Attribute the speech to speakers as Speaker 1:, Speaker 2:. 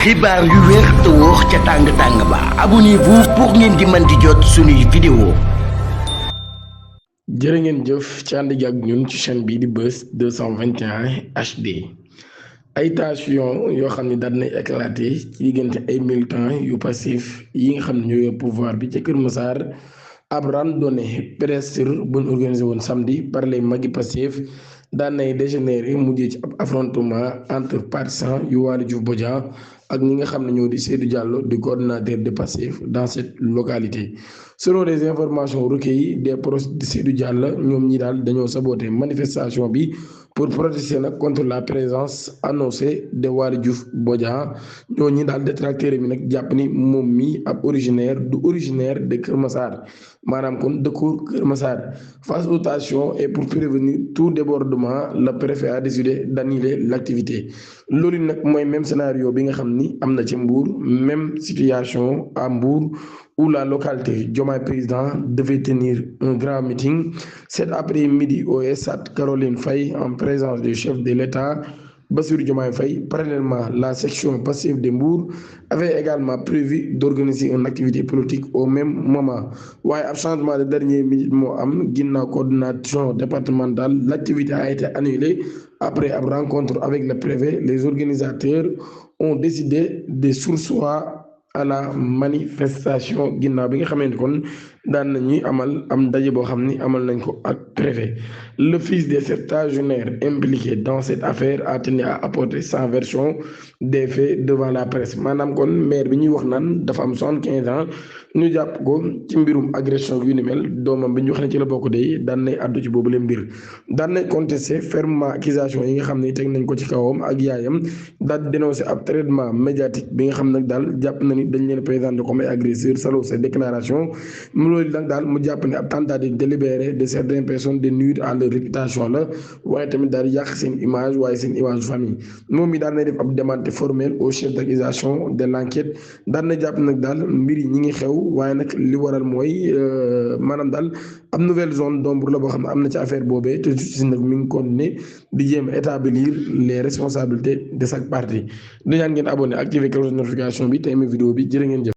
Speaker 1: xibaar yu wér te wóor ca tàng-tàng ba abonnez-vous pour ngeen di mën di jot suñuy vidéo.
Speaker 2: jërë ngeen jëf ci ànd gi ak ñun ci chaîne bii di Buzz 221 HD. ay tension yoo xam ne daal nay éclaté ci diggante ay militants yu passif yi nga xam ne ñoo yor pouvoir bi ca Kër Massar ab randonnée pédestre buñ organisé woon samedi par les magi passif daan nay dégénéré mujjee ci ab affrontement entre partisans yu Waly Diouf Bodiang ak ñi nga xam ne ñoo di Seydou Diallo di coordonnateur de Pastef dans cette localité. Selon les informations recueillies des proches de Seydou Diallo ñoom ñi daal dañoo saboté manifestation bi pour protester nag contre la présence annoncée de Waly Diouf Bodiang ñoo ñi daal détracteur bi nag jàpp ni moom mi ab originaire de Kër Massar maanaam kon dëkku Kër Massar. Face aux tensions et pour prévenir tout débordement le préfet a décidé d'annuler l'activité. Loolu nag mooy même scénario bi nga xam ni am na ci Mbour, même situation à Mbour où la localité Diomaye Président devait tenir un grand meeting cet après-midi au stade Caroline Faye en présence du chef de l'État Bassirou Diomaye Faye. Parallèlement, la section passive de Mbour avait également prévu d'organiser une activité politique au même moment. waaye ab changement de dernière minute moo am ginnaaw coordination départementale, l'activité a été annulée après ab rencontre avec le préfet. Les organisateurs ont décidé de surseoir à la manifestation ginnaaw bi nga xamante kon daan nañuy amal am ndaje boo xam ni amal nañ ko ak préfet. Le fils des septuagénaires impliqués dans cette affaire a tenu à apporter sa version des faits devant la presse. maanaam kon maire bi ñuy wax naan dafa am 75 ans ñu jàpp ko ci mbirum agression yu ni mel doomam bi ñu wax ne ci la bokk de daan nay àddu ci boobu leen mbir daan nay contester fermement accusation yi nga xam ne teg nañ ko ci kawam ak yaayam daal dénoncer ab traitement médiatique bi nga xam nag daal jàpp na ni dañ leen présenté comme ay agresseurs selon ses déclarations. loolu nag daal mu jàpp ne ab tentative délibérée de certaines personnes de nuire à leur réputation la waaye tamit daal di yàq seen image waaye seen image famille. moom mi daan na def ab demande formelle au chef d'accusation de l'enquête daan na jàpp nag daal mbir yi ñi ngi xew waaye nag li waral mooy maanaam daal am nouvelle zone d'ombre la boo xam ne am na ci affaire boobee te justice nag mi ngi continuer di jéem a établir les responsabilités de chaque partie. di ñaan ngeen abonné activer cloche de notification bi te aimé vidéo bi jërë ngeen jëf.